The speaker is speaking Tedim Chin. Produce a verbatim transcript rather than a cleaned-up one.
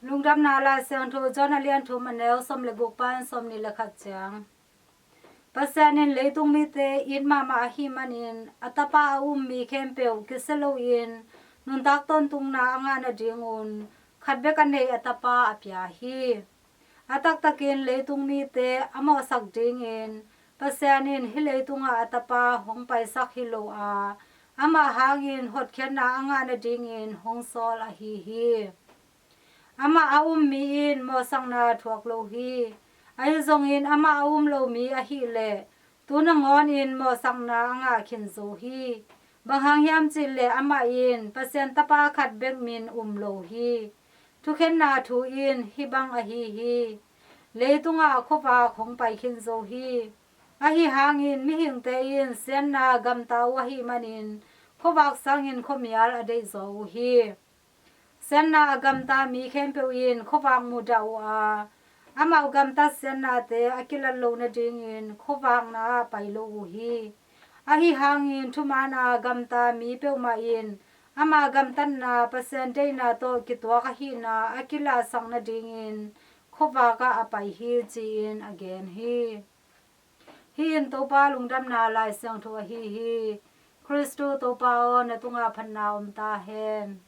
Lungdamna Lai Siangtho John a lian thum, a neu sawm le guk pan sawmnih le khat ciang. Pasian in leitung mite it mahmah ahih manin a Tapa a um mi khempeuh kisia loin nuntak tawntungna a ngah nadingun khat bek a nei a Tapa a pia hi. A taktakin leitung mite a mawhsak dingin Pasian in hih leitungah a Tapa hong paisak hi lo a, amah hangin hotkhiatna a ngah nadingin hong sawl ahi hi. Amah a um mi in mawhsakna thuak lo hi. Ahi zongin amah a um lo mi ahih leh tu nangawnin mawhsakna a ngah khin zo hi. Bang hang hiam cih leh amah in Pasian Tapa khat bek min um lo hi. Thukhenna thu in hih bang ahi hi. Leitungah khuavak hong pai khin zo hi. Ahi hangin mihingte in siatna gamta uh ahih manin khuavak sangin khuamial a deihzaw uh hi. Siatna a gamta mi khempeuh in khuavak mudah uh a, amau gamtat siatnate a kilat loh nadingin khuavak na-ah pai lo uh hi. Ahi hangin thumaana gamta mi peuhmah in ama gamtatna Pasian deihna tawh kituak ahihna a kilahsak nadingin khuavak ah a pai hi, ci-in a gen hi. Hih in Topa Lungdamna Lai Siangtho ahi hi. Khristu Topa aw, na tungah phatna om ta hen.